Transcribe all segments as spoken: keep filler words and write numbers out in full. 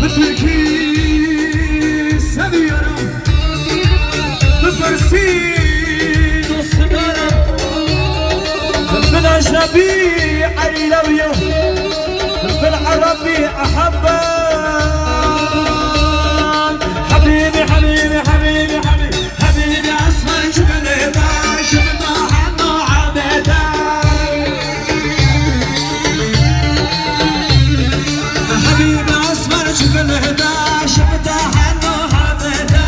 Bi Tirkî seviyorum. Bi Farsî dost dara. Bil Ecnebî I love you. Bil Erebî ehebbek. Habîbî, habîbî, habîbî, habîbî. Habîbî, esmer çibilê de, şibda heno abêde. Habîbî, esmer çibilê de, şibda heno abêde.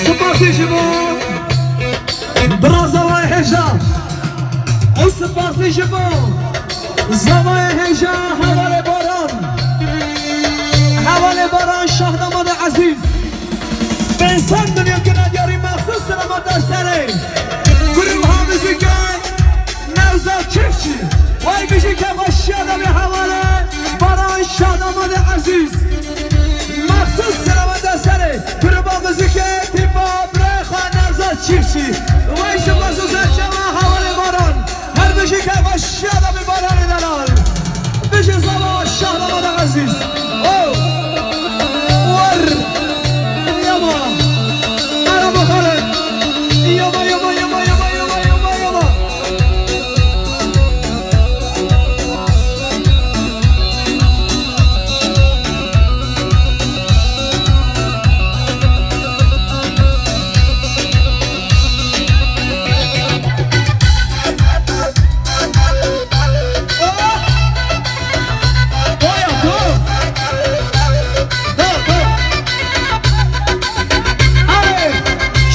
Spasî ji bo bira Zavayê Hêja. Ew spasî ji bo Zavayê Hêja, hevalê Baran. Hevalê Baran, Şahdamadê Ezîz. Bêsan dinya kine diyarî, mexsus selamet der serê. Gruba muzîkê Nevzat Çiftçi. Way bijî, kefa şiya de bê hevalê Baran, Şahdamadê Ezîz. Mexsus selamet der serê. Gruba muzîkê tîpa birayê xwe Nevzat Çiftçi. Way spas û serçava hevalê Baran. Her bijî, kefa şiya de bê Baranê delal. Bijî zava Şahdamadê Ezîz. Oh! Wer! Yama! Merhaba Xalid! Yama, yama, yama.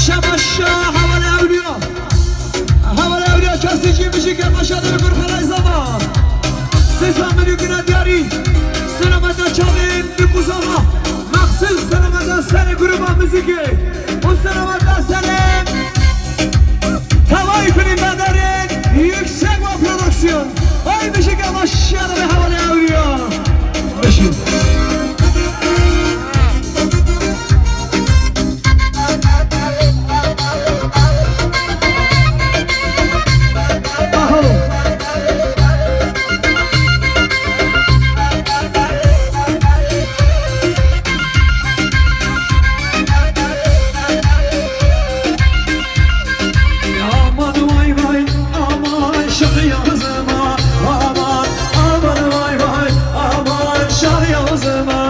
Şabaş, hevalê ewliya. Hevalê ewliya kesî cî bijî, kefa şiya de bê Xalay Zava. Sêza min û gine diyarî. Selameta çavê Bîkû Zava. Mexsus selameta serê gruba muzîkê. Û selameta serê tevayî filmdarên Yüksek Baba Prodüksiyon. Ay bijî, kefa şiya de bê hevalê ewliya. Bijî. Aman vay vay, aman şahyazıma, aman, aman vay vay, aman şahyazıma,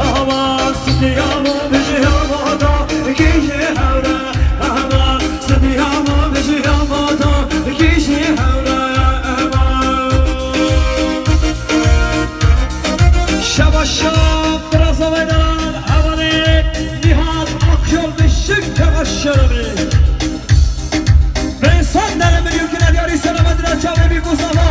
aman sıdiyama bijiyama da kişi hevre, aman sıdiyama bijiyama da kişi hevre, aman. Şabaş şab, biraz havaydan, havalı, Nihat Akyol ve Şık Kavaş Şarabı. Bêsan dere min yekine diyarî, selamet dira çavê Bîkû Zava.